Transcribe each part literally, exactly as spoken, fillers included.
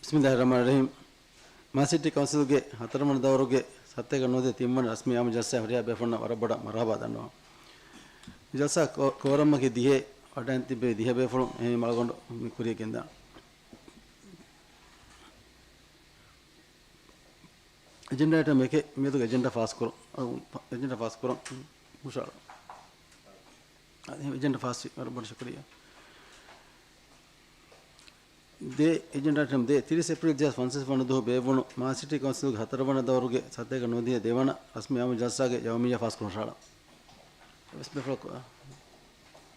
ބިސްމިއްލާހިއްރަޙްމާނިއްރަޙީމް. މާ ސިޓީ ކައުންސިލްގެ ހަތަރުވަނަ ދައުރުގެ ސަތޭކަ ނުވަދިހަ ތިންވަނަ ރަސްމީ އާއްމު ޖަލްސާއަށް ހުރިހާ ބޭފުޅުންނަށް ވަރަށް ބޮޑަށް މަރުޙަބާ ދަންނަވަން. ޖަލްސާ ކޯ-، ކޯރަމަކީ ދިހަ، ވަޑައިގެން ތިއްބެވި ދިހަ ބޭފުޅުން. އެހެންވީމަ އަޅުގަނޑު މި ކުރިޔަށް ގެންދާނަން. އެޖެންޑާ އައިޓަމް އެކެއް، މިއަދުގެ އެޖެންޑާ ފާސްކުރުން. އަ، އެޖެންޑާ ފާސްކުރަން ހުށަހަޅަން. އަދި އެޖެންޑާ ފާސްވި، ވަރަށް ބޮޑަށް ޝުކުރިއްޔާ. ދޭއް، އެޖެންޑާ އައިޓަމް ދޭއް، ތިރީސް އޭޕްރީލް ދެހާސް ފަންސަވީސް ވަނަ ދުވަހު ބޭއްވުނު މާ ސިޓީ ކައުންސިލްގެ ހަތަރުވަނަ ދައުރުގެ ސަތޭކަ ނުވަދިހަ ދެވަނަ ރަސްމީ އާއްމު ޖަލްސާގެ ޔައުމިއްޔާ ފާސްކުރަން ހުށަހަޅަން. އެވެސް ބޭފުޅަކު، އާ،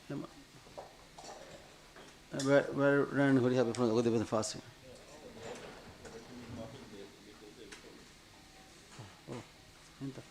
އެމަ، ވެ-، ވެ-، ވެރިން ހުރިހާ ބޭފުޅުން އަގު ދެބަތިން ފާސްވި. އޮ، އެންތަ؟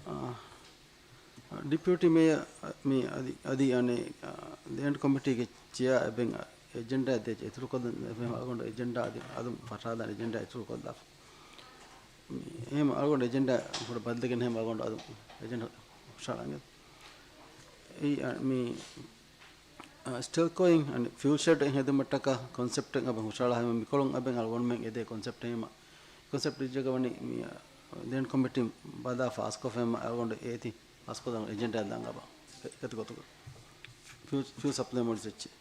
އާ، ޑިޕިއުޓީ މޭޔަރ މި އަދި، އަދި އަނެ، އާ، ލޭންޑް ކޮމިޓީގެ ޗެއާ އެބެން އެޖެންޑާ ދޭ އިތުރުކޮށްލަން އެބެން އަޅުގަނޑު އެޖެންޑާ އަދި އަލުން ފަށާލާނެ އެޖެންޑާ އިތުރުކޮށްލާފަ. މި އެހެން އަޅުގަނޑު އެޖެންޑާ ކުޑަ ބަދަލުކޮށްގެން އެހެން އަޅުގަނޑު އަލުން އެޖެންޑާ ހުށަހަޅަން. އެއީ، އަ، މި އާ، ސްޓެލްކޯއިން އަން ފިއުލް ޝެޑް ހެދުމަށްޓަކާ ކޮންސެޕްޓެއް އަބަ ހުށަހަޅާ ހަމަ މިކޮޅުން އަބެން އަޅުގަނޑުމެން އެދޭ ކޮންސެޕްޓެއް ހަމަ. ކޮންސެޕްޓް އިއްޒަގަ ވަނީ މި، އާ، ލޭންޑް ކޮމިޓީން ބަލާ ފާސްކޮށްފަ ހަމަ އަޅުގަނޑު އޭތި ފާސްކޮށްދާން އެޖެންޑާ ދާން އަބަ. އެ-، އެކަތި ގޮތުގަ. ފިއުލް، ފިއުލް ސަޕްލައި މޮޑިއުލްސް އެއްޗެއް.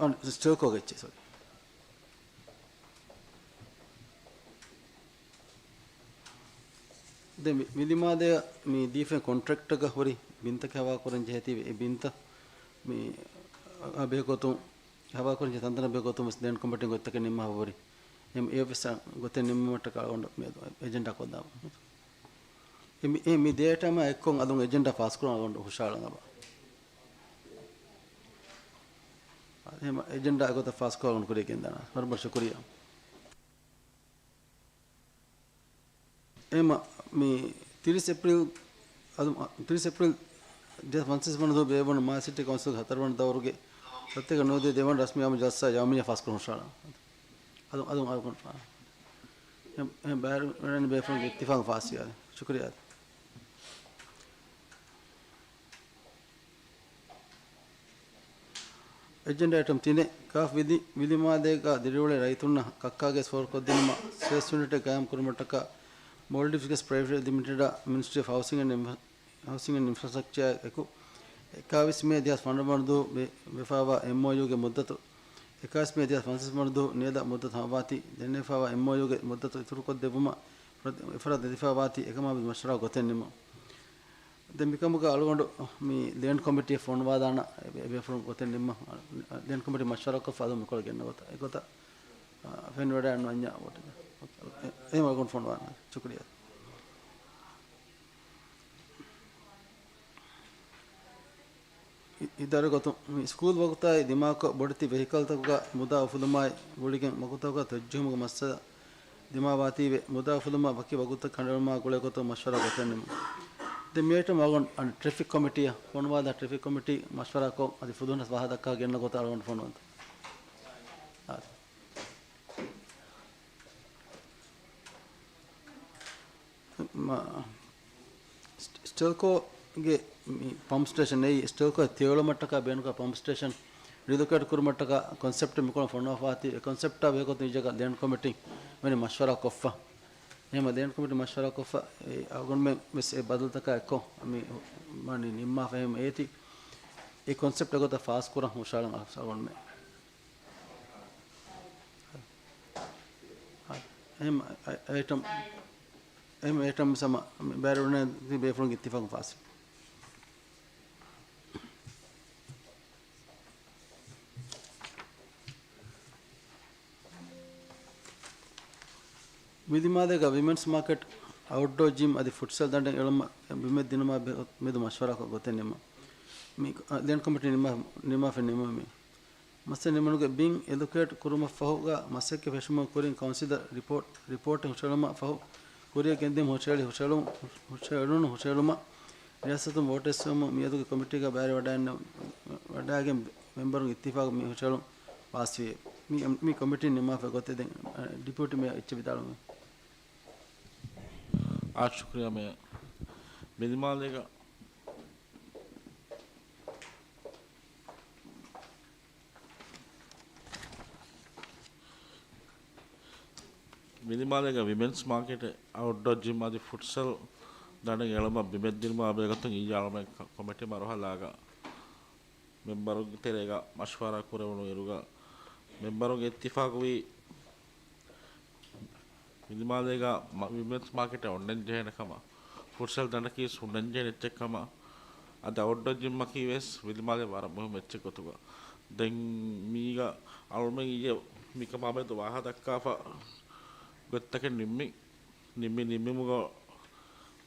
އަން ސްޓެލްކޯގެ އެއްޗެއް، ސޮރީ. ދެން މި-، މި ދިމާލަޔަށް މި ދީފައި ކޮންޓްރެކްޓަކަށް ހުރި ބިންތަކެއް ހަވާކުރަން ޖެހޭތީވެ، އެ ބިންތައް މި އަ-، ބެހޭގޮތުން، ހަވާކުރަން ޖެހޭ ތަންތަނަށް ބެހޭގޮތުން ވެސް ލޭންޑް ކޮމިޓީން ގޮތްތަކެއް ނިންމާފަ ހުރި. އެ އެ އޮފީސް ގޮތެއް ނިންމުމަށްޓަކާ އަޅުގަނޑު މި އެޖެންޑާ ކޮށްލާ. އެ މި-، އެ މި ދޭޓަމާ އެއްކޮށް އަލުން އެޖެންޑާ ފާސްކުރަން އަޅުގަނޑު ހުށަހަޅަން އަބަ. އެހެން އެޖެންޑާ އެގޮތަށް ފާސްކޮށް އަޅުގަނޑު ކުރިޔަށް ގެންދާނަން. ވަރަށް ބޮޑަށް ޝުކުރިއްޔާ. އެހެން މި ތިރީސް އޭޕްރީލް، އަދު، ތިރީސް އޭޕްރީލް ދެހާސް ފަންސަވީސް ވަނަ ދުވަހު ބޭއްވުނު މާ ސިޓީ ކައުންސިލްގެ ހަތަރުވަނަ ދައުރުގެ ސަތޭކަ ނުވަދިހަ ދެވަނަ ރަސްމީ އާއްމު ޖަލްސާ ޔައުމިއްޔާ ފާސްކުރަން ހުށަހަޅާ. އަދު، އަދު، އަދު، އެ، އެ ބައިވެރި ބޭފުޅުންގެ އިއްތިފާގުން ފާސްވި. ޝުކުރިއްޔާ. އެޖެންޑާ އައިޓަމް ތިނެއް، ކާފް ވިލި-، ވިލިމާލޭގަ ދިރިއުޅޭ ރައްޔިތުންނަށް ކައްކާގެސް ފޯރުކޮށްދިނުމަށް ސޭލްސް ޔުނިޓެއް ގާއިމް ކުރުމަށްޓަކާ މޯލްޑިވްސް ގެސް ޕްރައިވެޓް ލިމިޓެޑާ މިނިސްޓްރީ އޮފް ހައުސިން އެންޑް އިންފްރާ-، ހައުސިން އެންޑް އިންފްރާސްޓްރަކްޗާ އެކު އެކާވީސް މޭ ދެހާސް ފަނަރަ ވަނަ ދުވަހު ވެ-، ވެފާވާ އެމްއޯޔޫގެ މުއްދަތު، އެކާވީސް މޭ ދެހާސް ފަންސަވީސް ވަނަ ދުވަހު ނޭދާ މުއްދަތު ހަމަވާތީ، ދެންނެވިފާވާ އެމްއޯޔޫގެ މުއްދަތު އިތުރުކޮށްދެއްވުމަށް އެފަރާތް ލެވިފާވާތީ އެކަމާ މަޝްވަރާ ގޮތެއް ނިމުން. ދެން މިކަމުގަ އަޅުގަނޑު މި ލޭންޑް ކޮމިޓީއަށް ފޮނުވާލާނަ އެ-، އެ ބޭފުޅުން ގޮތެއް ނިންމަ، ލޭންޑް ކޮމިޓީ މަޝްވަރާކޮށްފަ އަދު މިކޮޅަށް ގެންނަ ގޮތަށް. އެގޮތަށް، އަ، ފެންވަޑައިން ވަންޏާ ވޯޓެއް. އެ-، އެހެން އަޅުގަނޑު ފޮނުވާލާނަ. ޝުކުރިއްޔާ. އި-، އިދާރީ ގޮތުން މި ސްކޫލް ވަގުތާއި ދިމާކޮށް ބޮޑެތި ވެހިކަލްތަކުގަ މުދާ އުފުލުމާއި ގުޅިގެން ވަގުތަކުގަ ތޮއްޖެހުމުގެ މައްސަލަ ދިމާވާތީވެ، މުދާ އުފުލުމަށް ވަކި ވަގުތަކަށް ކަނޑައެޅުމާ ގުޅޭ ގޮތުން މަޝްވަރާ ގޮތެއް ނިމުން. ދެން މިއައިޓަމް އަޅުގަނޑު އަން ޓްރެފިކް ކޮމިޓީއަށް ފޮނުވާލާ، ޓްރެފިކް ކޮމިޓީ މަޝްވަރާކޮށް އަދި ފުލުހުންނަސް ވާހަކަ ދައްކާ ގެންނަ ގޮތަށް އަޅުގަނޑު ފޮނުވަންތަ؟ އާދެ. މަ-، ސްޓް-، ސްޓެލްކޯގެ މި ޕަމްޕް ސްޓޭޝަން އެއީ، ސްޓެލްކޯ ތެޔޮޅުމަށްޓަކާ ބޭނުންކުރާ ޕަމްޕް ސްޓޭޝަން ރިލޮކޭޓް ކުރުމަށްޓަކާ ކޮންސެޕްޓެއް މިކޮޅުން ފޮނުވާފަ އޮތީ. އެ ކޮންސެޕްޓާ ބެހޭގޮތުން އިއްޒަކަށް ލޭންޑް ކޮމިޓީން ވަނީ މަޝްވަރާ ކޮށްފަ. އެހެންމަ ލޭންޑް ކޮމިޓީ މަޝްވަރާ ކޮށްފަ، އެ އަޅުގަނޑުމެން ވެސް އެ ބަދަލުތަކާ އެއްކޮށް މި ވަނީ ނިންމާފަ. އެހެން އޭތި އެ ކޮންސެޕްޓް އެގޮތަށް ފާސް ކުރަން ހުށައަޅަން އަޅުގަނޑުމެން. އެހެން އައިޓަމް، އެހެން އައިޓަމް ސަމަ ބައިވެރިވަނީ ބޭފުޅުންގެ އިއްތިފާގުން ފާސް. ވިލިމާލޭގަ ވިމެންސް މާކެޓް، އައުޓްޑޯ ޖިމް އަދި ފުޓްސަލް ދަނޑެއް އެޅުމަށް ބިމެއް ދިނުމާ މެދު މަޝްވަރާކޮށް ގޮތެއް ނިންމަން. މި ލޭންޑް ކޮމިޓީ ނިންމާ، ނިންމާފަ ނިންމުމެއް. މަސްތެ ނިމުމުގެ ބިން އެލޮކޭޓް ކުރުމަށްފަހުގަ މަސައްކަތް ފެށުމުގެ ކުރިން ކައުންސިލަށް ރިޕޯޓް، ރިޕޯޓެއް ހުށައެޅުމަށް ފަހު، ކުރިއަށް ގެންދިއުމަށް ހުށައެޅި، ހުށައެޅު، ހުށައެޅުނު ހުށައެޅުމަށް ރިޔާސަތުން ވޯޓެއް ސެވުމުން މިއަދުގެ ކޮމިޓީގަ ބައިވެރިވަޑައިގެން، ވަޑައިގެން މެމްބަރުން އިއްތިފާގު މި ހުށައެޅުން ފާސްވި. މި، މި ކޮމިޓީން ނިންމާފަ ގޮތެއް ދެން، އަ، ޑިޕިއުޓީ މޭޔަރ އެއްޗެއް ވިދާޅުވީ. އާ، ޝުކުރިއްޔާ މޭޔަރ. ވިލިމާލޭގަ ވިލިމާލޭގަ ވިމެންސް މާކެޓެއް، އައުޓްޑޯ ޖިމް އަދި ފުޓްސަލް ދަނޑެއް އެޅުމަށް ބިމެއް ދިނުމާ ބެހޭގޮތުން އިއްޔާ އަޅުމެން ކޮ، ކޮމިޓީ މަރުހަލާގަ މެމްބަރުންގެ ތެރޭގަ މަޝްވަރާ ކުރެވުނު އިރުގަ މެމްބަރުންގެ އިއްތިފާގުވީ ވިލިމާލޭގަ މަ، ވިމެންސް މާކެޓެއް އޮންނަން ޖެހޭނެ ކަމަށް، ފުޓްސަލް ދަނޑަކީ ހުންނަން ޖެހޭނެ އެއްޗެއް ކަމަށް، އަދި އައުޓްޑޯ ޖިމްއަކީ ވެސް ވިލިމާލޭ ވަރަށް މުހިއްމު އެއްޗެއް ގޮތުގަ. ދެން މީގަ އަޅުމެން އިއްޔެ މިކަމާ މެދު ވާހަކަ ދައްކާފަ ގޮތްތަކެއް ނިންމި، ނިންމި، ނިންމިމުގަ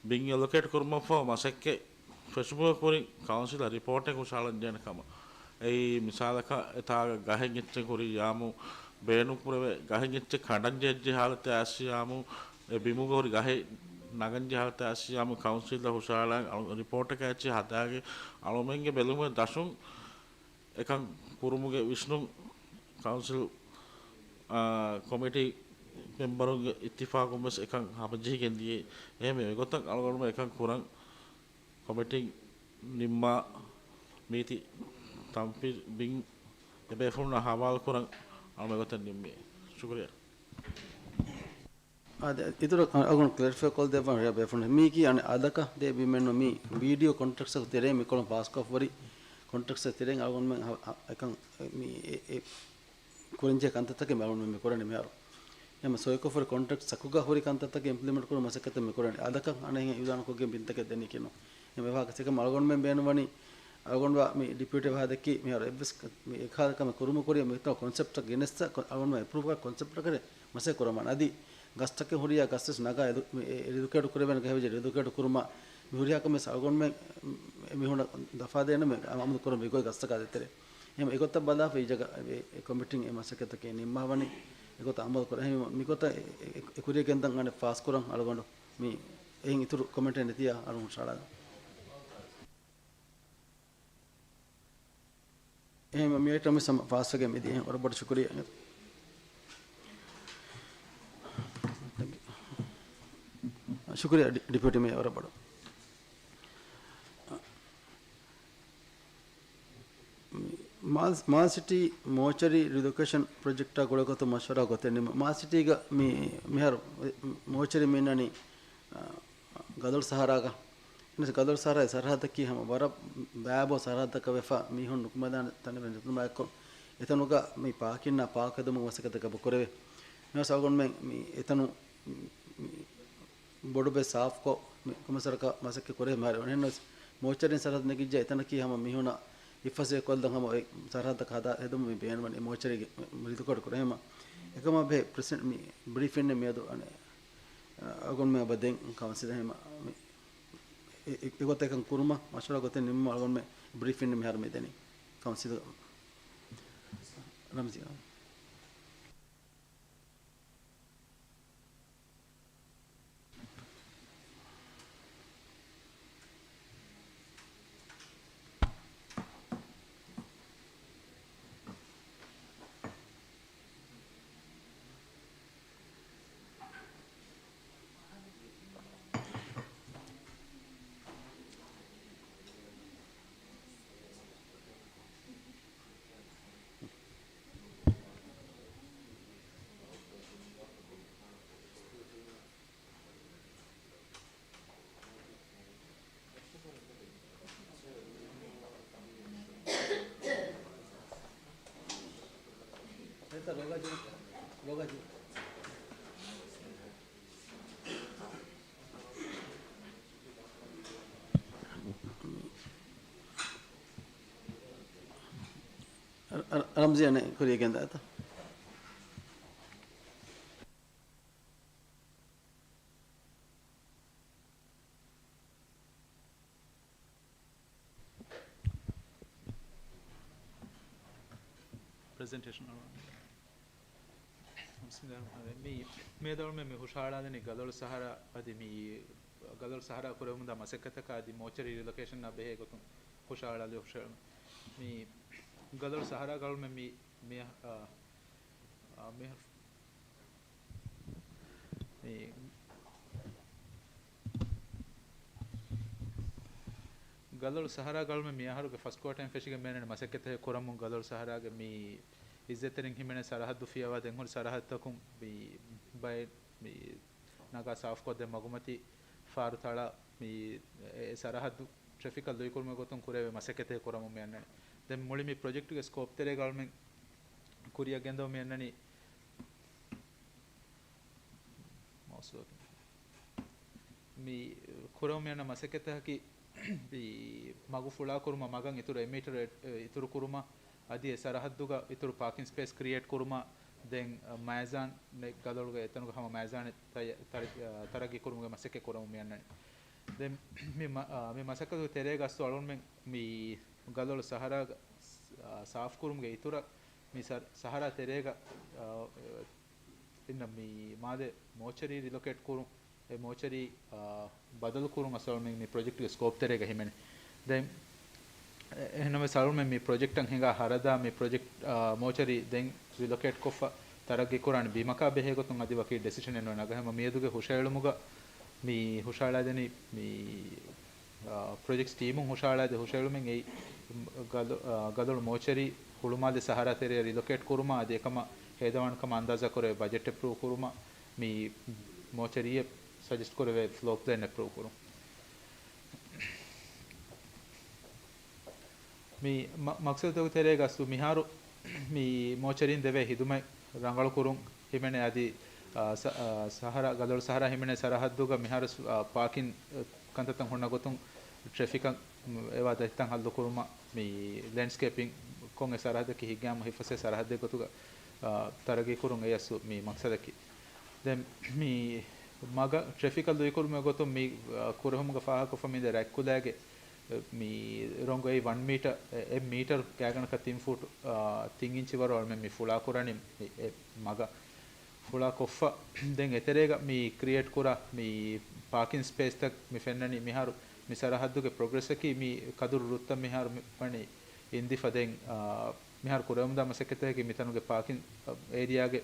ބިން އެލޮކޭޓް ކުރުމަށްފަހު މަސައްކަތް ފެށުމުގެ ކުރިން ކައުންސިލަށް ރިޕޯޓެއް ހުށައަޅަން ޖެހޭނެ ކަމަށް. އެއީ މިސާލަކަށް އެތާގަ ގަހެއް އެއްޗެއް ހުރިއްޔާމު، ބޭނުންކުރެވޭ ގަހެއް އެއްޗެއް ކަނޑަން ޖެހިއްޖެ ހާލަތެއް އައިސްޔާމު، އެ ބިމުގަ ހުރި ގަހެއް ނަގަން ޖެހި ހާލަތެއް އައިސްޔާމު ކައުންސިލަށް ހުށައަޅާ ރިޕޯޓަކާ އެއްޗެއް ހަދާގެ އަޅުމެންގެ ބެލުމެއް ދަށުން އެކަން ކުރުމުގެ ވިސްނުން ކައުންސިލް، އާ، ކޮމިޓީ މެމްބަރުންގެ އިއްތިފާގުން ވެސް އެކަން ހަމަޖެހިގެން ދިޔައީ. އެހެންވެ، އެގޮތަށް އަޅުގަނޑުމެން އެކަން ކުރަން ކޮމިޓީން ނިންމާ މީތި ތަންފީޒް ބިން އެބޭފުޅުންނަށް ހަވާލު ކުރަން އަޅުމެން އެގޮތަށް ނިންމީ. ޝުކުރިއްޔާ. އާދެ، އިތުރަށް އަޅުގަނޑު ކްލެރިފައި ކޮށްދެއްވާން ހުރިހާ ބޭފުޅުން. މީކީ އަނެއް އަދަކަށް ދޭ ބިމެއްނު، މީ ވީޑިއޯ ކޮންޓްރެކްޓްސް ތެރޭ މިކޮޅުން ފާސްކޮށްފަ ހުރި ކޮންޓްރެކްޓްސް ތެރެއިން އަޅުގަނޑުމެން ހަ، ހަ، އެކަން މީ އެ، އެ ކުރަންޖެހޭ ކަންތައްތަކެއް މި އަޅުގަނޑުމެން މި ކުރަނީ މިހާރު. އެހެން ސޮއިކޮށްފަ ހުރި ކޮންޓްރެކްޓް ސަކުގަ ހުރި ކަންތައްތަކެއް އިމްޕްލިމެންޓް ކުރުމަށް މަސައްކަތެއް މި ކުރަނީ. އަދަކަށް އަނެއްހެން އިއުލާނުކޮށްގެން ބިންތަކެއް ދެނީކީނު. އެ ވާހަކަ ސެކަމް އަޅުގަނޑުމެން ބޭނުންވަނީ، އަޅުގަނޑު މި ޑިޕިއުޓީ ވާހަކަ ދެއްކި މިހާރު އެއްވެސް މި އެކާލަކަމެއް ކުރުމުގެ ކުރިއަށް މިތާ ކޮންސެޕްޓަށް ގެނެއްސަ، އަޅުގަނޑު އެޕްރޫވް ކޮންސެޕްޓަކަށް މަސައްކަތް ކުރަމާ އަދި ގަސްތަކެއް ހުރިޔާ ގަސްވެސް ނަގާ އެ ރިލޮކޭޓް ކުރެވޭނެ ގަހެއް ވެއްޖެ ރިލޮކޭޓް ކުރުމާ މި ހުރިހާ ކަމެއް އަޅުގަނޑުމެން މި ހުންނަ ދަފާ ދޭނަމެ އަމަލު ކުރަން މި ގޮތް ގަސްތަކާ ދޭތެރޭ. އެހެން އެގޮތަށް ބަލާފަ އިއްޒަކަށް އެ ކޮމިޓީން އެ މަސައްކަތްތަކެއް ނިންމާވަނީ އެގޮތަށް އަމަލު ކުރަން. އެހެން މިގޮތަށް އެ، އެ، އެ ކުރިއަށް ގެންދަން އަނެއް ފާސް ކުރަން އަޅުގަނޑު މި އެހެން އިތުރު ކޮމެންޓެއް ނެތިޔާ އަޅުގަނޑު ހުށައަޅާލަން. އެހެން މި އައިޓަމް ވެސް ހަމަ ފާސްވެގެން މިދިޔަ އެހެން ވަރަށް ބޮޑަށް ޝުކުރިއްޔާ. ޝުކުރިއްޔާ ޑި، ޑިޕިއުޓީ މޭޔަރ ވަރަށް ބޮޑަށް. މާލް، މާލް ސިޓީ މޯޗަރީ ރިލޮކޭޝަން ޕްރޮޖެކްޓާ ގުޅޭގޮތުން މަޝްވަރާ ގޮތެއް ނިމުން. މާލް ސިޓީގަ މި، މިހާރު މޯޗަރީ މި އިންނަނީ، އަ، ގަދޮޅު ސަހަރާގަ. ގަދޮޅު ސަހަރާގެ ސަރަހައްދަކީ ހަމަ ވަރަށް ބައިބޯ ސަރަހައްދަކަށް ވެފަ މީހުން ނުކުމެދާނެ ތަނެއް ނެތުމާއެކު، އެތަނުގަ މި ޕާކިންނާ ޕާކް ހެދުމުގެ މަސައްކަތެއް ގަބޫ ކުރެވޭ. މިވެސް އަޅުގަނޑުމެން މި އެތަނު މި ބޮޑުބެ ސާފްކޮށް، މި ކޮމިސަރަކަށް މަސައްކަތް ކުރޭ މިހާރު. އެހެންނަމަވެސް މޯޗަރީން ސަރަހައްދު ނެގިއްޖެ އެތަނަކީ ހަމަ މީހުނަށް ހިފަސޭ ކޮށްލަން ހަމަ އޮތް ސަރަހައްދަކަށް ހަދާ ހެދުމަށް މި ބޭނުންވަނީ މޯޗަރީގެ ރިދުކޮޑު ކުރޭ. ހަމަ އެކަމާ ބެހޭ ޕްރެސިޑެންޓް މި ބްރީފިން މިއަދު އަނެ، އަ، އަޅުގަނޑުމެން އެބަ ދެން ކައުންސިލަށް ހަމަ މި އެ، އެ، އެގޮތަށް އެކަން ކުރުމަށް މަޝްވަރާ ގޮތެއް ނިންމުމަށް އަޅުގަނޑުމެން ބްރީފިން މިހާރު މި ދެނީ ކައުންސިލް ރަމްޒީ. ރަ-، ރަ-، ރަމްޒިޔާ ކުރިޔަށް ގެންދާތަ؟ ޕްރެޒެންޓޭޝަން އަޅުވާން. ބިސްމިއްލާހި ރަޙްމާނި ރަޙީމް. މި، މިއަދު އަޅުމެން މި ހުށަހަޅާލަނީ ގަލޮޅު ސަހަރާ އަދި މި ގަލޮޅު ސަހަރާ ކުރެވެމުންދާ މަސައްކަތަކާ އަދި މޯޗަރީ ރިލޮކޭޝަންއާ ބެހޭ ގޮތުން ހުށަހަޅާލި ހުށަހެޅުމެއް. މި ގަލޮޅު ސަހަރާގަ އަޅުމެން މި، މި، އާ، އާ، މި މި ގަލޮޅު ސަހަރާގަ އަޅުމެން މި އަހަރުގެ ފަސް ކުއާޓަރުން ފެށިގެން މިއަންނަނީ މަސައްކަތެއް ކުރަމުން. ގަލޮޅު ސަހަރާގެ މި އިއްޒަތްތެރިން ހިމެނޭ ސަރަހައްދު ފިޔަވާ ދެން ހުރި ސަރަހައްދުތަކުން މި ބައެއް މި ނަގާ ސާފުކޮށްދޭން މަގުމަތީ ފާރު ތަޅާ މި އެ ސަރަހައްދު ޓްރެފިކަށް ލުއިކުރުމުގެ ގޮތުން ކުރެވޭ މަސައްކަތެއް ކުރަމުން މިއަންނަނީ. ދެން މުޅި މި ޕްރޮޖެކްޓުގެ ސްކޯޕް ތެރޭގަ އަޅުމެން ކުރިއަށް ގެންދަވަން މިއަންނަނީ މި ކުރަމުން މިއަންނަ މަސައްކަތަކީ މި މަގު ފުޅާކުރުމަށް މަގަށް އިތުރު އެއް މީޓަރު އެ-، އިތުރު ކުރުމަށް އަދި އެ ސަރަހައްދުގަ އިތުރު ޕާކިން ސްޕޭސް ކްރިއޭޓް ކުރުމަށް ދެން މައިޒާން ގަލޮޅުގެ އެތަނުގަ ހަމަ މައިޒާނެއް ތައް-، ތަރައް-، ތަރައްގީ ކުރުމުގެ މަސައްކަތް ކުރަމުން މިއަންނަނީ. ދެން މި މަ-، މި މަސައްކަތުގެ ތެރޭގަ އަސްލު އަޅުގަނޑުމެން މި ގަލޮޅު ސަހަރާގަ ސާފުކުރުމުގެ އިތުރަށް މި ސަ-، ސަހަރާ ތެރޭގަ، އާ، އިންނަ މި މާލެ މޯޗަރީ ރިލޮކޭޓް ކުރުން، އެ މޯޗަރީ، އާ، ބަދަލު ކުރުން އަސްލު މި، މި ޕްރޮޖެކްޓްގެ ސްކޯޕް ތެރޭގަ ހިމެނޭ. ދެން، އެ-، އެހެންނަމަވެސް އަޅުމެން މި ޕްރޮޖެކްޓަށް ހިނގާ ހަރަދާ މި ޕްރޮޖެކްޓް، އާ، މޯޗަރީ ދެން ރިލޮކޭޓް ކޮށްފަ ތަރައްގީ ކުރާނެ ބިމަކާ ބެހޭ ގޮތުން އަދި ވަކި ޑެސިޝަނެއް ނުވެ ނަގަހަމަ މިއަދުގެ ހުށަހެޅުމުގަ މި ހުށަހަޅާދެނީ މި އާ، ޕްރޮޖެކްޓްސް ޓީމުން ހުށަހަޅާދޭ ހުށަހެޅުމެއް އެއީ، ގަލޮ-، އާ، ގަލޮޅު މޯޗަރީ ހުޅުމާލެ ސަހަރާ ތެރެއަށް ރިލޮކޭޓް ކުރުމަށް އަދި އެކަމަށް ހޭދަވާނެކަމަށް އަންދާޒާކުރެވޭ ބަޖެޓް އެޕްރޫވް ކުރުމަށް މި މޯޗަރީއަށް ސަޖެސްޓް ކުރެވޭ ފްލޯ ޕްލޭން އެޕްރޫވް ކުރުން. މި މަ-، މަޤްޞަދުތަކުގެ ތެރޭގަ އަސްލު މިހާރު މި މޯޗަރީން ދެވޭ ހިދުމަތް ރަނގަޅުކުރުން ހިމެނޭ އަދި، އާ، ސަ-، އާ، ސަހަރާ، ގަލޮޅު ސަހަރާ ހިމެނޭ ސަރަހައްދުގަ މިހާރު، އާ، ޕާކިން، އާ، ކަންތައްތައް ހުންނަ ގޮތުން ޓްރެފިކަށް އެވާ ދަތިތައް ހައްލު ކުރުމަށް މި ލެންޑްސްކޭޕިން ކޮށް އެ ސަރަހައްދަކީ ހިތްގައިމު ހިތްފަސޭހަ ސަރަހައްދެއް ގޮތުގަ، އާ، ތަރައްގީ ކުރުން އެއީ އަސްލު މި މަޤްޞަދަކީ. ދެން މި މަގަށް ޓްރެފިކަށް ލުއިކުރުމުގެ ގޮތުން މި، އާ، ކުރެހުމުގަ ފާހަގަކޮށްފަ މިދެ ރަތްކުލައިގެ މި ރޮނގު އެއީ ވަން މީޓަ، އެ، އެއް މީޓަރު ގާތްގަނޑަކަށް ތިން ފޫޓު، އާ، ތިން އިންޗި ވަރު އަޅުމެން މި ފުޅާކުރަނީ މި އެ މަގަށް. ފުޅާކޮށްފަ ދެން އެތެރޭގަ މި ކްރިއޭޓް ކުރާ މި ޕާކިން ސްޕޭސްތައް މި ފެންނަނީ މިހާރު މި ސަރަހައްދުގެ ޕްރޮގްރެސްއަކީ މި ކަދުރު ރުއްތައް މިހާރު މި ވަނީ އިންދިފަ ދެން، އާ، މިހާރު ކުރެވެމުންދާ މަސައްކަތަކީ މިތަނުގެ ޕާކިން، އާ، އޭރިއާގެ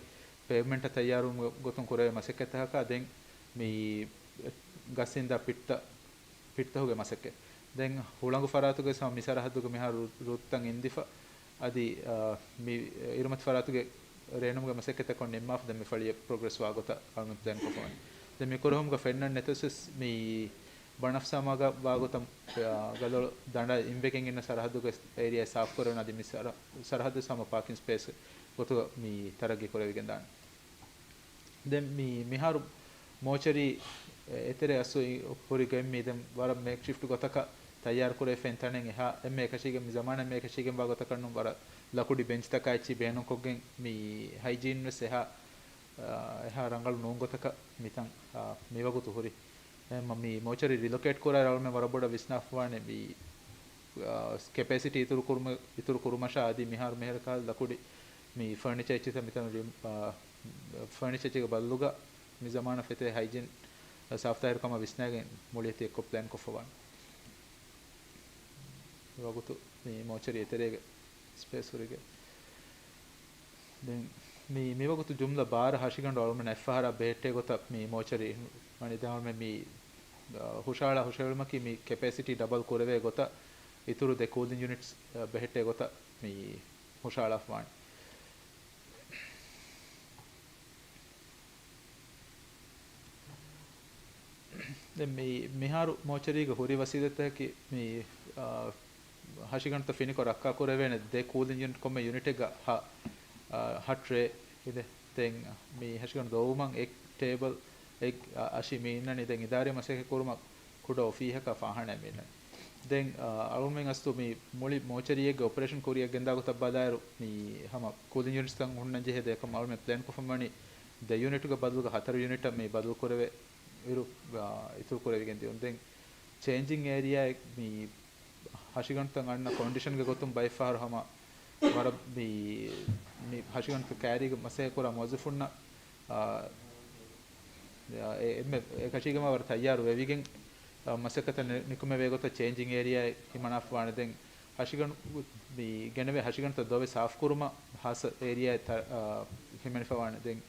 ޕޭވްމަންޓަށް ތައްޔާރުވުމުގެ ގޮތުން ކުރެވޭ މަސައްކަތަކަކާ ދެން މި ގަސް އިންދާ ޕިޓްތައް ޕިޓްތަކުގެ މަސައްކަތް. ދެން ހުޅަނގު ފަރާތުގެ ސަ-، މި ސަރަހައްދުގެ މިހާރު ރު-، ރުއްތައް އިންދިފަ. އަދި، އާ، މި އިރުމަތި ފަރާތުގެ ރޭނުމުގެ މަސައްކަތްތައް ކޮށް ނިންމާފަ ދެން މި ފަޅިޔަށް ޕްރޮގްރެސް ވާގޮތަށް އަޅުގަނޑު ޕްލޭން ކޮށްފަވަނީ. ދެން މި ކުރެހުމުގަ ފެންނަން ނެތަސް ވެސް މި ބަނަފްސާ މަގަށް ވާގޮތަށް، އާ، ގަލޮޅު ދަނޑަށް އިންވެގެން އިންނަ ސަރަހައްދުގެ އޭރިއާ ސާފް ކުރެވުން އަދި މި ސަރަ-، ސަރަހައްދު ހަމަ ޕާކިން ސްޕޭސް ގޮތުގަ މި ތަރައްގީ ކުރެވިގެން ދާނެ. ދެން މި މިހާރު މޯޗަރީ އެތެރެ އަސް ހުރި ގޮތް މި ދެން ވަރަށް މޭކްޝިފްޓް ގޮތަކަށް ތައްޔާރު ކުރެވިފައި ތަނެއް އެހާ އެންމެ އެކަށީގެން މި ޒަމާނަށް އެންމެ އެކަށީގެން ވާ ގޮތަކަށް ނޫން ވަރަށް ލަކުޑި ބެންޗްތަކާ އެއްޗި ބޭނުންކޮށްގެން މި ހައިޖީން ވެސް އެހާ، އާ، އެހާ ރަނގަޅު ނޫން ގޮތަކަށް މިތަން، އާ، މިވަގުތު ހުރި. އެ މަ-، މި މޯޗަރީ ރިލޮކޭޓް ކުރާއިރު އަޅުމެން ވަރަށް ބޮޑަށް ވިސްނާފަވާނެ މި، އާ، ކެޕޭސިޓީ އިތުރު ކުރުމަ-، އިތުރު ކުރުމަށާ އަދި މިހާރު މިހާރު ކަހަލަ ލަކުޑި މި ފަރނިޗަރ އެއްޗިތައް މިތަނު ރި-، އާ، ފަރނިޗަރ އެއްޗިގެ ބަދަލުގަ މި ޒަމާނަށް ފެތޭ ހައިޖީން ސާފުތާހިރުކަމަށް ވިސްނައިގެން މުޅިއެތި އެއްކޮށް ޕްލޭން ކޮށްފަވާނެ. ވަގުތު މި މޯޗަރީ އެތެރޭގެ ސްޕޭސް ހުރިގެ. ދެން މި، މިވަގުތު ޖުމްލަ ބާރަ ހަށިގަނޑު އަޅުމެން އެއްފަހަރާ ބެހެއްޓޭ ގޮތަށް މި މޯޗަރީ ވަނީ. ދެން އަޅުމެން މި، އާ، ހުށަހަޅާ ހުށަހެޅުމަކީ މި ކެޕޭސިޓީ ޑަބަލް ކުރެވޭ ގޮތަށް އިތުރު ދެ ކޫލިން ޔުނިޓްސް، އާ، ބެހެއްޓޭ ގޮތަށް މި ހުށަހަޅާފަވާނެ. ދެން މި، މިހާރު މޯޗަރީގެ ހުރި ވަސީލަތްތަކަކީ މި، އާ، ހަށިގަނޑުތައް ފިނިކޮށް ރައްކާކުރެވޭނެ ދެ ކޫލިން ޔުނިޓް ކޮންމެ ޔުނިޓެއްގަ ހަ-، އާ، ހަޓްރޭ އިނދެ. ދެން މި ހަށިގަނޑު ދޮވުމަށް އެއް ޓޭބަލް އެއް އަށި މި އިންނަނީ. ދެން އިދާރީ މަސައްކަތް ކުރުމަށް ކުޑަ އޮފީހަކަށް ފާހާނައެއް މި އިންނަނީ. ދެން، އާ، އަޅުގަނޑުމެން އަސްލު މި މުޅި މޯޗަރީއެއްގެ އޮޕަރޭޝަން ކުރިއަށް ގެންދާ ގޮތަށް ބަލާއިރު، މި ހަމަ ކޫލިން ޔުނިޓްސްތައް ހުންނަން ޖެހޭ ދެކަމަށް އަޅުގަނޑުމެން ޕްލޭން ކޮށްފަ ވަނީ ދެ ޔުނިޓުގެ ބަދަލުގަ ހަތަރު ޔުނިޓަށް މި ބަދަލު ކުރެވޭ އިރު، އާ، އިތުރު ކުރެވިގެން ދިޔުން. ދެން ޗޭންޖިން އޭރިއާއެއް މި ހަށިގަނޑުތައް އަންނަ ކޮންޑިޝަންގެ ގޮތުން ބައެއް ފަހަރު ހަމަ ވަރަށް މި، މި ހަށިގަނޑުތައް ކައިރީގެ މަސައްކަތް ކުރާ މުވައްޒަފުންނަށް، އާ، އެ، އެންމެ އެކަށީގެން ވަރަށް ތައްޔާރު ވެވިގެން، އާ، މަސައްކަތަށް ނި-، ނިކުމެވޭ ގޮތަށް ޗޭންޖިން އޭރިއާއެއް ހިމަނާފަވާނެ. ދެން ހަށިގަނޑު މި ގެނެވޭ ހަށިގަނޑުތައް ދޮވެ ސާފުކުރުމަށް ހާއްސަ އޭރިއާއެއް ތަ-، އާ، ހިމެނިފަވާނެ. ދެން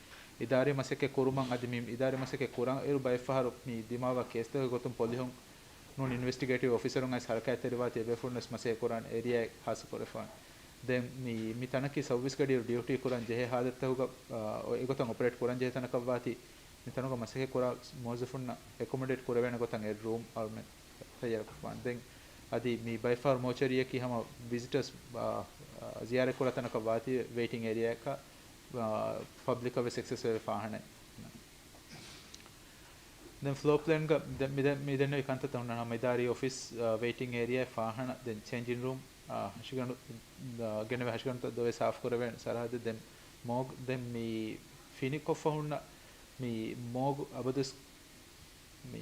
އިދާރީ މަސައްކަތް ކުރުމަށް އަދި މި އިދާރީ މަސައްކަތް ކުރަން އިރު ބައެއް ފަހަރު މި ދިމާވާ ކޭސްތަކުގެ ގޮތުން ޕޮލިހުން ނޫން އިންވެސްޓިގޭޓިވް އޮފިސަރުން އައިސް ހަރަކާތްތެރިވާތީ އެބޭފުޅުން ވެސް މަސައްކަތް ކުރާނެ އޭރިއާއެއް ހާއްސަ ކުރެފާނެ. ދެން މި، މި ތަނަކީ ސައުވީސް ގަޑިއިރު ޑިއުޓީ ކުރަން ޖެހޭ ހާލަތްތަކުގަ، އާ، އެގޮތަށް އޮޕަރޭޓް ކުރަން ޖެހޭ ތަނަކަށްވާތީ، މި ތަނުގަ މަސައްކަތް ކުރާ މުވައްޒަފުންނަށް އެކޮމޮޑޭޓް ކުރެވޭނެ ގޮތަށް އެއް ރޫމް އަޅުމެން ތައްޔާރުކޮށްފާނެ. ދެން އަދި މި ބައެއް ފަހަރު މޯޗަރީއަކީ ހަމަ ވިޒިޓަރސް، އާ، އާ، ޒިޔާރަތް ކުރާ ތަނަކަށް ވާތީ ވެއިޓިން އޭރިއާއަކަށް، އާ، ޕަބްލިކަށް ވެސް އެކްސެސް ވެވޭ ފާހާނައެއް. ދެން ފްލޯ ޕްލޭންގަ ދެ-، މި ދެ-، މި ދެންނެވި ކަންތައްތައް ހުންނަ ހަމަ އިދާރީ އޮފީސް، އާ، ވެއިޓިން އޭރިއާ ފާހާނަ، ދެން ޗޭންޖިން ރޫމް، އާ، ހަށިގަނޑު، އާ، ގެނެވޭ ހަށިގަނޑުތައް ދޮވެ ސާފު ކުރެވޭނެ ސަރަހައްދެއް، ދެން މޯގް، ދެން މި ފިނިކޮށްފަ ހުންނަ މި މޯގް އަބަދުވެސް މި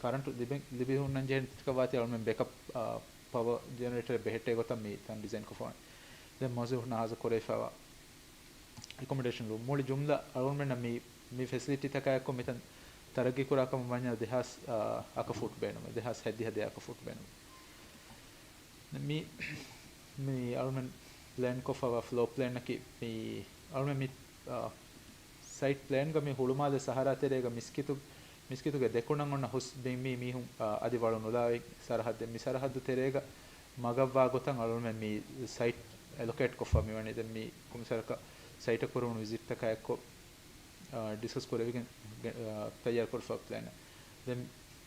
ކަރަންޓު ލިބެ-، ލިބި ހުންނަން ޖެހޭ ތަނަކަށް ވާތީ އަޅުމެން ބެކަޕް، އާ، ޕަވަ ޖެނެރޭޓަރެއް ބެހެއްޓޭ ގޮތަށް މި ތަން ޑިޒައިން ކޮށްފަވާނެ. ދެން މުވައްޒަފުންނަށް ހާއްސަ ކުރެވިފައިވާ އެކޮމޮޑޭޝަން ރޫމް. މުޅި ޖުމްލަ އަޅުގަނޑުމެންނަށް މި، މި ފެސިލިޓީތަކާއެއްކޮށް މިތަން ތަރައްގީ ކުރާ ކަމަށް ވަންޏާ ދެހާސް، އާ، އަކަ ފޫޓް ބޭނުމޭ. ދެހާސް ހަތްދިހަ ދެ އަކަ ފޫޓް ބޭނުމޭ. މި، މި އަޅުމެން ޕްލޭން ކޮށްފަވާ ފްލޯ ޕްލޭނަކީ މި އަޅުމެން މި، އާ، ސައިޓް ޕްލޭންގަ މި ހުޅުމާލެ ސަހަރާ ތެރޭގަ މިސްކިތު، މިސްކިތުގެ ދެކުނަށް އޮންނަ ހުސް ބިން މީ މީހުން، އާ، އަދި ވަޅު ނުލާވި ސަރަހައްދެއް. މި ސަރަހައްދު ތެރޭގަ މަގަށްވާ ގޮތަށް އަޅުމެން މި ސައިޓް އެލޮކޭޓް ކޮށްފަ މިވަނީ. ދެން މި ކޮމިސަރަކަށް ސައިޓަށް ކުރެވުނު ވިޒިޓްތަކާ އެއްކޮށް، އާ، ޑިސްކަސް ކުރެވިގެން، އާ، ތައްޔާރު ކުރެފަ ޕްލޭނެއް. ދެން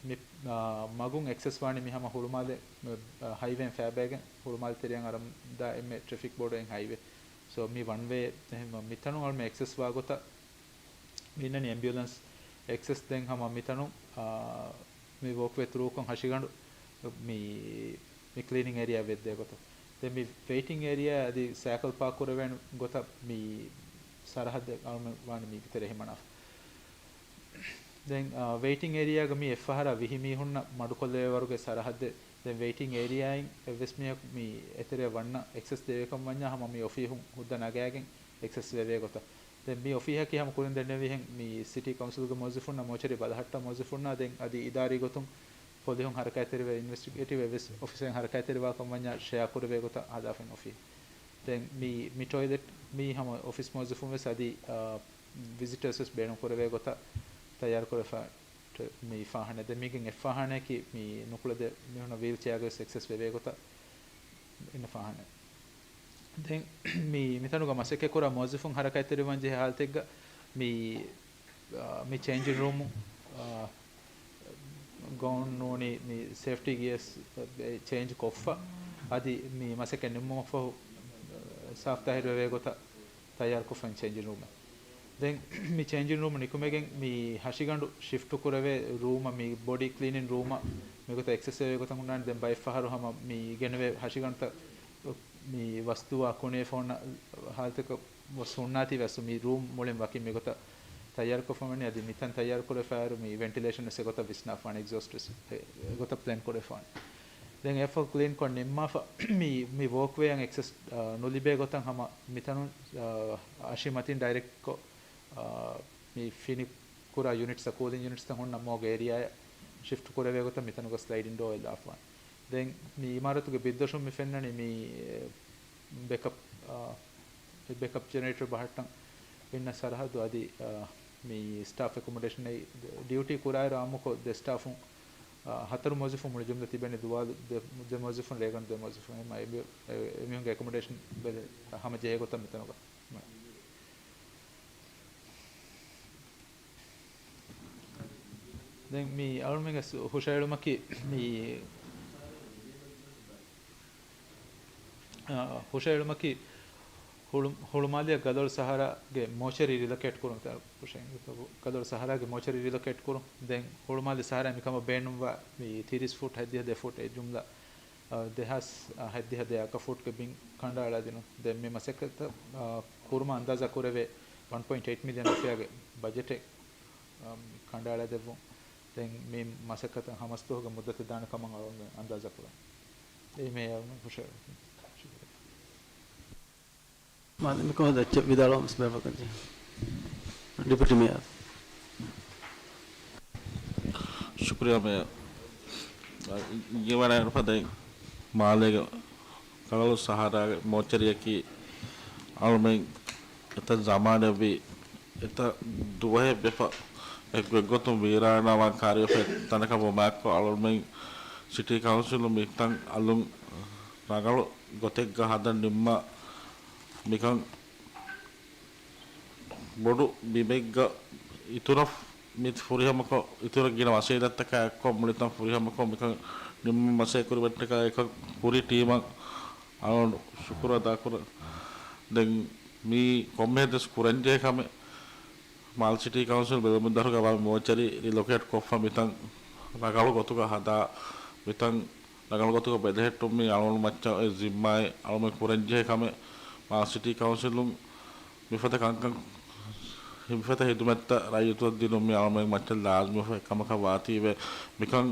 މި، އާ، މަގުން އެކްސެސް ވާނީ މި ހަމަ ހުޅުމާލެ، އާ، ހައިވޭން ފައިބައިގެން ހުޅުމާލެ ތެރެއަށް އަރަން ދާ އެންމެ ޓްރެފިކް ބޮޑު އެއް ހައިވޭ. ސޯ މި ވަން ވޭ އެހެން މިތަނުން އަޅުމެން އެކްސެސް ވާ ގޮތަށް މި އިންނަނީ އެމްބިއުލަންސް އެކްސެސް. ދެން ހަމަ މިތަނުން، އާ، މި ވޯކްވޭ ތްރޫކޮށް ހަށިގަނޑު މި، މި ކްލީނިން އޭރިއާ ވެއްދޭ ގޮތަށް. ދެން މި ވެއިޓިން އޭރިއާ އަދި ސައިކަލް ޕާކް ކުރެވޭނެ ގޮތަށް މި ސަރަހައްދެއް އަޅުމެން ވާނީ މީގެ ތެރޭ ހިމަނާފަ. ދެން، އާ، ވެއިޓިން އޭރިއާގަ މި އެއްފަހަރާ ވިހި މީހުންނަށް މަޑުކޮށްލެވޭ ވަރުގެ ސަރަހައްދެއް. ދެން ވެއިޓިން އޭރިއާއިން އެއްވެސް މީހަކު މި އެތެރެއަށް ވަންނަ އެކްސެސް ދެވޭކަން ވަންޏާ ހަމަ މި އޮފީހުން ހުއްދަ ނަގާގެން އެކްސެސް ވެވޭ ގޮތަށް. ދެން މި އޮފީހަކީ ހަމަ ކުރިން ދެންނެވިހެން މި ސިޓީ ކައުންސިލްގެ މުވައްޒަފުންނާ މޯޗަރީ ބަލަހައްޓާ މުވައްޒަފުންނާ ދެން އަދި އިދާރީ ގޮތުން ޕޮލިހުން ހަރަކާތްތެރިވެ އިންވެސްޓިގޭޓިވް އެއްވެސް އޮފިސަރެއް ހަރަކާތްތެރިވާކަން ވަންޏާ ޝެއާ ކުރެވޭ ގޮތަށް ހަދާފައި އޮފީހެއް. ދެން މި، މި ޓޮއިލެޓް މީ ހަމަ އޮފިސް މުވައްޒަފުން ވެސް އަދި، އާ، ވިޒިޓަރސް ވެސް ބޭނުން ކުރެވޭ ގޮތަށް ތައްޔާރު ކުރެފަ މި ފާހާނަ. ދެން މީގެން އެއް ފާހާނައަކީ މި ނުކުޅެދޭ މީހުންނަށް ވީލްޗެއާގަ ވެސް އެކްސެސް ވެވޭ ގޮތަށް އިންނަ ފާހާނަ. ދެން މި، މިތަނުގަ މަސައްކަތް ކުރާ މުވައްޒަފުން ހަރަކާތްތެރިވާން ޖެހޭ ހާލަތެއްގަ މި، އާ، މި ޗޭންޖިން ރޫމު، އާ، ގައުން ނޫނީ މި ސޭފްޓީ ގިޔަސް، އެ، ޗޭންޖް ކޮށްފަ، އަދި މި މަސައްކަތް ނިންމުމަށްފަހު، އާ، ސާފް ތާހިރު ވެވޭ ގޮތަށް ތައްޔާރުކޮށްފައި ޗޭންޖިން ރޫމެއް. ދެން މި ޗޭންޖިން ރޫމު ނިކުމެގެން މި ހަށިގަނޑު ޝިފްޓް ކުރެވޭ ރޫމަށް، މި ބޮޑީ ކްލީނިން ރޫމަށް މިގޮތަށް އެކްސެސް ވެވޭ ގޮތަށް ހުންނާނެ. ދެން ބައެއް ފަހަރު ހަމަ މި ގެނެވޭ ހަށިގަނޑުތައް މި ވަސްތުވާ ކުނި އެފަ ހުންނަ ހާލަތަކަށް ވެސް ހުންނާތީ ވެސް މި ރޫމް މުޅިން ވަކިން މިގޮތަށް ތައްޔާރުކޮށްފަ ވަނީ. އަދި މިތަން ތައްޔާރު ކުރެފައިރު މި ވެންޓިލޭޝަން ވެސް އެގޮތަށް ވިސްނާފާނެ، އެގްޒޯސްޓް ވެސް އެގޮތަށް ޕްލޭން ކުރެފާނެ. ދެން އެފަ ކްލީން ކޮށް ނިންމާފަ މި، މި ވޯކްވޭއަށް އެކްސެސް، އާ، ނުލިބޭ ގޮތަށް ހަމަ މިތަނުން، އާ، އަށި މަތިން ޑައިރެކްޓްކޮށް، އާ، މި ފިނި ކުރާ ޔުނިޓްސް، ކޫލިން ޔުނިޓްސްތައް ހުންނަ މޯގް އޭރިއާއަށް ޝިފްޓް ކުރެވޭ ގޮތަށް މިތަނުގަ ސްލައިޑިން ޑޯ އެއްލާފާނެ. ދެން މި އިމާރަތުގެ ބިންދޮށުން މި ފެންނަނީ މި ބެކަޕް، އާ، ބެކަޕް ޖެނެރޭޓަރ ބަހައްޓަން އިންނަ ސަރަހައްދު އަދި، އާ، މި ސްޓާފް އެކޮމޮޑޭޝަން އެއް ޑިއުޓީ ކުރާއިރު އާއްމުކޮށް ދެ ސްޓާފުން، އާ، ހަތަރު މުވައްޒަފުން މުޅި ޖުމްލަ ތިބެނީ ދުވާލު ދެ، ދެ މުވައްޒަފުން ރޭގަނޑު ދެ މުވައްޒަފުން އެހެން އެ، އެ، އެމީހުންގެ އެކޮމޮޑޭޝަން ބެލެ ހަމަ ޖެހޭ ގޮތަށް މިތަނުގަ. ދެން މި އަޅުމެންގެ ހުށައެޅުމަކީ މި، އާ، ހުށައެޅުމަކީ ހުޅު-، ހުޅުމާލެއަށް ގަދޮޅު ސަހަރާގެ މޯޗަރީ ރިލޮކޭޓް ކުރުން ތަ-، ކުށެއް. ގަދޮޅު ސަހަރާގެ މޯޗަރީ ރިލޮކޭޓް ކުރުން. ދެން ހުޅުމާލެ ސަހަރާ މިކަމަށް ބޭނުންވާ މި ތިރީސް ފުޓް ހަތްދިހަ ދެ ފުޓް އެ ޖުމްލަ، އަ، ދެހާސް ހަތްދިހަ ދެ އަކަ ފުޓްގެ ބިން ކަނޑައަޅާދިނުން. ދެން މި މަސައްކަތަށް، އަ، ކުރުމަށް އަންދާޒާ ކުރެވޭ ވަން ޕޮއިންޓް އެއިޓް މިލިއަން ރުފިޔާގެ ބަޖެޓެއް، އަ، ކަނޑައަޅާދެއްވުން. ދެން މި މަސައްކަތަށް ހަމަސްދުވަހުގެ މުއްދަތެއް ދާނެ ކަމަށް އަޅުގަނޑު އަންދާޒާ ކުރަން. އެ މޭޔަރު ހުށަ-، މާލެ މިކޮން އެއްޗެއް ވިދާޅުވަމުން ބޭފުޅަކަށް ޖެހޭ. ޑެޕިއުޓީ މޭޔަރ. ޝުކުރިއްޔާ މޭޔަރ. އިއްޔެވަނައިރު ފަދައިން މާލޭގެ ކަލަޅު ސަހަރާގެ މޯޗަރީއަކީ އަޅުމެން އެތައް ޒަމާނެއްވީ، އެތައް ދުވަހެއް ވެފަ، އެ ގޮތްގޮތުން ވީރާނާވާން ކާރިވެފަ ތަނަކަށް ވުމާއެކު އަޅުމެން ސިޓީ ކައުންސިލުން މިތަން އަލުން ރަނގަޅު ގޮތެއްގަ ހަދަން ނިންމާ، މިކަން ބޮޑު ބިމެއްގަ އިތުރަށް މި ފުރިހަމަކޮށް، އިތުރަށް ގިނަ ވަސީލަތްތަކާ އެއްކޮށް މުޅިތަން ފުރިހަމަކޮށް މިކަން ނިންމުމަށް މަސައްކަތް ކުރި ޓީމަށް އަޅުގަނޑު ޝުކުރު އަދާކުރަން. ދެން މީ ކޮންމެހެން ދެސް ކުރަންޖެހޭ ކަމެއް. މާލެ ސިޓީ ކައުންސިލް ބެލުމުން ދަށުގަ ވާ މޯޗަރީ ރިލޮކޭޓް ކޮށްފަ މިތަން ރަނގަޅު ގޮތުގަ ހަދާ، މިތަން ރަނގަޅު ގޮތުގަ ބެލެހެއްޓުމީ އަޅުގަނޑު މައްޗަށް އެ ޒިންމާއެއް. އަޅުގަނޑު ކުރަންޖެހޭ ކަމެއް. މާލެ ސިޓީ ކައުންސިލުން މިފަދަ ކަންކަން، މިފަދަ ހިދުމަތްތައް ރައްޔިތުންނަށް ދިނުމީ އަޅުގަނޑު މައްޗަށް ލާޒިމު ކަމަކަށް ވާތީވެ، މިކަން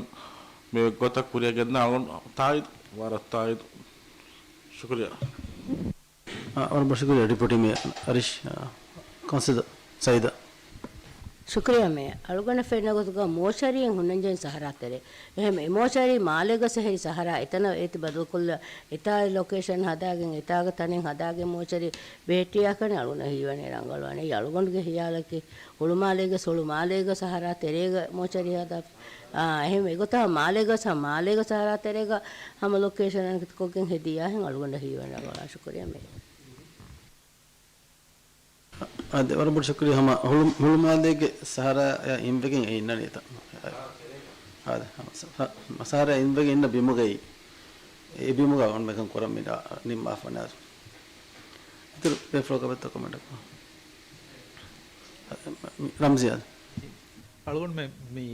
މި ގޮތަށް ކުރިއަށް ގެންދާ އަޅުގަނޑު ތާއީދު، ވަރަށް ތާއީދު. ޝުކުރިއްޔާ. އާ، ވަރަށް ބޮޑަށް ޝުކުރިއްޔާ ޑެޕިއުޓީ މޭޔަރ އަރިޝް. އާ، ކައުންސިލަރ ސައީދާ. ޝުކުރިއްޔާ މޭޔަރ. އަޅުގަނޑަށް ފެންނަ ގޮތުގަ މޯޗަރީއެއް ހުންނަންޖެހޭ ސަހަރާ ތެރޭ. އެހެން އެ މޯޗަރީ މާލޭގަސް ހެރި ސަހަރާ އެތަނަށް އޭތި ބަދަލުކޮށްލާ، އެތާ ލޮކޭޝަން ހަދާގެން، އެތާގަ ތަނެއް ހަދާގެން މޯޗަރީ ބެހެއްޓިޔާކަން އަޅުގަނޑަށް ހީވަނީ ރަނގަޅުވާނެ. އަޅުގަނޑުގެ ހިޔާލަކީ ހުޅުމާލޭގަސް، ހުޅުމާލޭގަ ސަހަރާ ތެރޭގަ މޯޗަރީ ހަދާ، އާ، އެހެން އެގޮތަށް މާލޭގަސް، މާލޭގަ ސަހަރާ ތެރޭގަ ހަމަ ލޮކޭޝަން ކޮށްގެން ހެދިޔާހެން އަޅުގަނޑަށް ހީވަނީ ރަނގަޅުވާނެ. ޝުކުރިއްޔާ މޭޔަރ. އާދެ، ވަރަށް ބޮޑަށް ޝުކުރިއްޔާ. ހަމަ ހުޅު-، ހުޅުމާލޭގެ ސަހަރާއަށް އިންވެގެން އެ އިންނަނީ އެތަން. އާދެ، ހަމަ ސަ-، ހަ-، ސަހަރާއަށް އިންވެގެން އިންނަ ބިމުގައި، އެ ބިމުގަ އޮންމެކަން ކުރަން މި ނިންމާފަ ނާދު. އިތުރު ބޭފުޅަކަށް ވެއްތަ ކޮމެންޓަކު. ރަމްޒި އާދެ. އަޅުގަނޑުމެން މި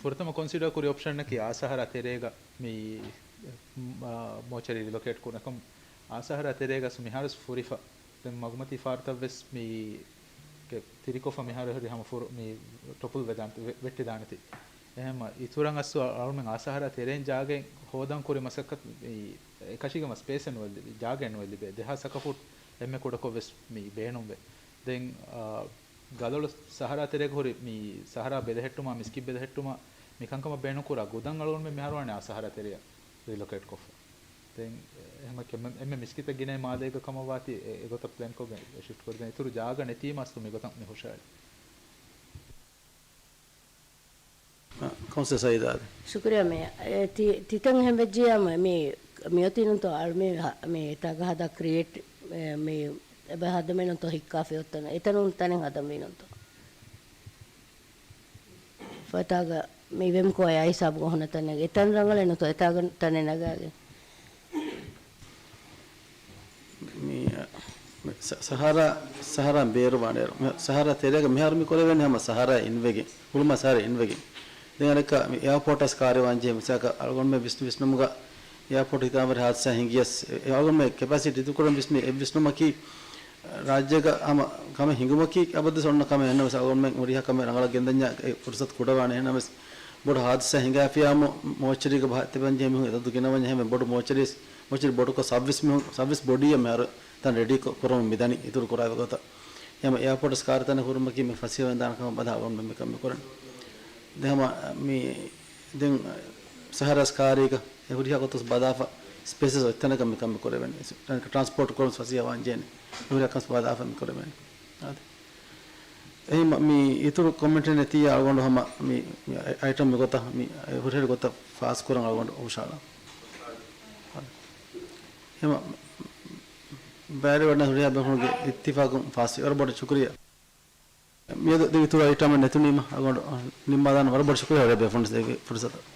ފުރަތަމަ ކޮންސިޑަރ ކުރި އޮޕްޝަނަކީ އާ ސަހަރާ ތެރޭގަ މި، މ-، މޯޗަރީ ރިލޮކޭޓް ކުރަން. އެކަމް އާ ސަހަރާ ތެރޭގަސް މިހާރުސް ފުރިފަ. ދެން މަގުމަތީ ފާރުތައްވެސް މީ ގެ ތިރިކޮށްފަ މިހާރު ހުރި ހަމަ ފުރު މި ޓޮޕުލް ވެދާނެ، ވެ-، ވެއްޓިދާނެތީ. އެހެންމަ އިތުރަށް އަސް އަޅުމެން އާ ސަހަރާ ތެރޭން ޖާގައެއް ހޯދަން ކުރި މަސައްކަތް މި އެކަށީގެ މަސް ސްޕޭސެއް ނުވެ ލިބޭ، ޖާގައެއް ނުވެ ލިބޭ. ދެހާސް އަކަ ފުޓް އެންމެ ކުޑަކޮށްވެސް މި ބޭނުންވޭ. ދެން، އާ، ގަލޮޅު ސަހަރާ ތެރޭގަ ހުރި މި ސަހަރާ ބެލެހެއްޓުމާ، މިސްކިތް ބެލެހެއްޓުމާ، މި ކަންކަމަށް ބޭނުންކުރާ ގުދަން އަޅުގަނޑުމެން މިހާރު ވާނެ އާ ސަހަރާ ތެރެއަށް ރިލޮކޭޓް ކޮށްފަ. ދެން އެހެން އެންމެ، އެންމެ މިސްކިތަށް ގިނައި މާލޭގަ ކަމަށް ވާތީ އެ، އެގޮތަށް ޕްލޭންކޮށްގެން ޝިފްޓް ކުރި. ދެން އިތުރު ޖާގަ ނެތީމަ އަސްލު މިގޮތަށް މި ހުށައެޅި. ކައުންސިލަރ ސައީދާ. ޝުކުރިއްޔާ މޭޔަރ. އެ، ތި-، ތިތަން އެހެން ވެއްޖިއްޔާ މި، މިއޮތީ ނޫންތޯ އަޅު މި ހަ-، މި ތާގަ ހަދާ ކްރިއޭޓް، އެ، މި އެބަ ހަދަމެއް ނޫންތޯ ހިއްކާފި އޮތްތަނަށް. އެތަނުން ތަނެއް ހަދަންވީ ނޫންތޯ. ފަތާގަ މި ވެމްކޯ އާ ސާބުގަ ހުންނަ ތަނެއް އެތަން ރަނގަޅެއް ނޫންތޯ އެތާގަ ތަނެއް ނަގާގެން. މި، މި ސަ-، ސަހާރާ، ސަހާރާ ބޭރުވާނެއިރު، މި ސަހާރާ ތެރޭގަ މިހާރު މި ކުރެވޭނެ ހަމަ ސަހާރާ އިންވެގެން، ހުޅުމާ ސަހާރާ އިންވެގެން. ދެން އަނެއްކާ މި އެއާޕޯޓަށް ކާރިވާންޖެހޭ މިސާލަކަށް އަޅުގަނޑުމެން ވިސްނު-، ވިސްނުމުގަ އެއާޕޯޓް ހިތާމަވެރި ހާދިސާ ހިނގިޔަސް، އެ-، އަޅުގަނޑުމެން ކެޕޭސިޓީ އިތުރުކުރަން ވިސްނި އެއް ވިސްނުމަކީ، ރާއްޖޭގަ ހަމަ ކަމެއް ހިނގުމަކީ އަބަދުވެސް އޮންނަ ކަމެއް. އެހެންނަމަވެސް އަޅުގަނޑުމެން ހުރިހާ ކަމެއް ރަނގަޅަށް ގެންދަންޏާ އެ ފުރުސަތު ކުޑަވާނެ. އެހެންނަމަވެސް ބޮޑު ހާދިސާ ހިނގާފިޔާމު މޯޗަރީގަ ބަހައްޓަވަންޖެހޭ މީހުން އެތައް ދު ގިނަވަންޏާ އެހެންވެ ބޮޑު މޯޗަރީސް، މޯޗަރީ ބޮޑުކޮށް ސައްވީސް މީހުން، ސައްވީސް ބޮޑީއެއް މިހާރު ތަން ރެޑީ ކޮ-، ކުރަމުން މިދަނީ އިތުރު ކުރާ ގޮތަށް. އެހެން އެއާޕޯޓް ސަރުވިސް ކާރި ތަނެއް ހުރުމަކީ މި ފަސޭހަވެން ދާނެ ކަމަށް ބަލާ އަޅުގަނޑުމެން މިކަން މި ކުރަނީ. ދެން ހަމަ މި ދެން ސަހާރާ ސްކާރީގަ އެ ހުރިހާ ގޮތަސް ބަލާފަ ސްޕޭސަސް އޮތްތަނަކަށް މިކަން މި ކުރެވެނީ. ޓްރާންސްޕޯޓް ކުރަން ފަސޭހަވާން ޖެހޭނެ. އެ ހުރިހާ ކަން ބަލާފަ މި ކުރެވެނީ. އާދެ. އެހެން މި އިތުރު ކޮމެންޓެއް ނެތިއްޔާ އަޅުގަނޑު ހަމަ މި، މި އައިޓަމް މިގޮތަށް މި ހުރިހާ ގޮތަށް ފާސް ކުރަން އަޅުގަނޑު ހުށަހަޅާ. އާދެ. އެހެން ބައިވެރިވަޑައި ހުރިހާ ބޭފުޅުންގެ އިއްތިފާގުން ފާސްވި. ވަރަށް ބޮޑަށް ޝުކުރިއްޔާ. މިއަދު ދެން އިތުރު އައިޓަމެއް ނެތުނީމަ އަޅުގަނޑު ނިންމާލާނަން. ވަރަށް ބޮޑަށް ޝުކުރިއްޔާ ހުރިހާ ބޭފުޅުން ދޭ ފުރުސަތަށް.